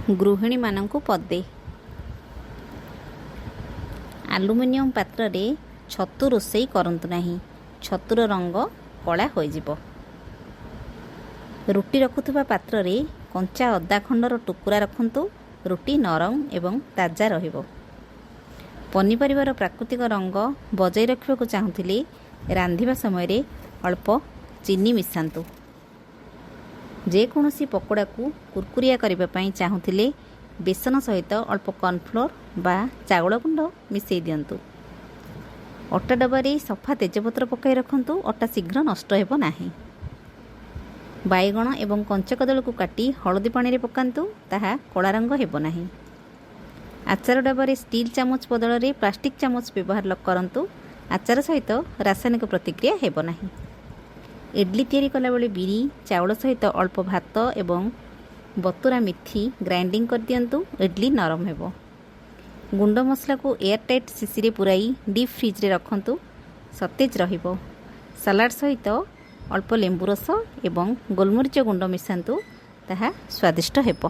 ଗୃହିଣୀମାନଙ୍କୁ ପଦେ। ଆଲୁମିନିୟମ ପାତ୍ରରେ ଛତୁ ରୋଷେଇ କରନ୍ତୁ ନାହିଁ, ଛତୁର ରଙ୍ଗ କଳା ହୋଇଯିବ। ରୁଟି ରଖୁଥିବା ପାତ୍ରରେ କଞ୍ଚା ଅଦା ଖଣ୍ଡର ଟୁକୁରା ରଖନ୍ତୁ, ରୁଟି ନରମ ଏବଂ ତାଜା ରହିବ। ପନିପରିବାର ପ୍ରାକୃତିକ ରଙ୍ଗ ବଜାଇ ରଖିବାକୁ ଚାହୁଁଥିଲେ ରାନ୍ଧିବା ସମୟରେ ଅଳ୍ପ ଚିନି ମିଶାନ୍ତୁ। ଯେକୌଣସି ପକୋଡ଼ାକୁ କୁରକୁରିଆ କରିବା ପାଇଁ ଚାହୁଁଥିଲେ ବେସନ ସହିତ ଅଳ୍ପ କର୍ଣ୍ଣଫ୍ଲୋର୍ ବା ଚାଉଳ ଗୁଣ୍ଡ ମିଶାଇ ଦିଅନ୍ତୁ। ଅଟା ଡବାରେ ସଫା ତେଜପତ୍ର ପକାଇ ରଖନ୍ତୁ, ଅଟା ଶୀଘ୍ର ନଷ୍ଟ ହେବ ନାହିଁ। ବାଇଗଣ ଏବଂ କଞ୍ଚା କଦଳୀକୁ କାଟି ହଳଦୀ ପାଣିରେ ପକାନ୍ତୁ, ତାହା କଳା ରଙ୍ଗ ହେବ ନାହିଁ। ଆଚାର ଡବାରେ ଷ୍ଟିଲ୍ ଚାମଚ ବଦଳରେ ପ୍ଲାଷ୍ଟିକ୍ ଚାମଚ ବ୍ୟବହାର କରନ୍ତୁ, ଆଚାର ସହିତ ରାସାୟନିକ ପ୍ରତିକ୍ରିୟା ହେବ ନାହିଁ। ଇଡଲି ତିଆରି କଲାବେଳେ ବିରି ଚାଉଳ ସହିତ ଅଳ୍ପ ଭାତ ଏବଂ ବତୁରା ମେଥି ଗ୍ରାଇଣ୍ଡିଂ କରିଦିଅନ୍ତୁ, ଇଡଲି ନରମ ହେବ। ଗୁଣ୍ଡ ମସଲାକୁ ଏୟାରଟାଇଟ୍ ଶିଶିରେ ପୂରାଇ ଡିପ୍ ଫ୍ରିଜରେ ରଖନ୍ତୁ, ସତେଜ ରହିବ। ସାଲାଡ଼ ସହିତ ଅଳ୍ପ ଲେମ୍ବୁ ରସ ଏବଂ ଗୋଲମରିଚ ଗୁଣ୍ଡ ମିଶାନ୍ତୁ, ତାହା ସ୍ୱାଦିଷ୍ଟ ହେବ।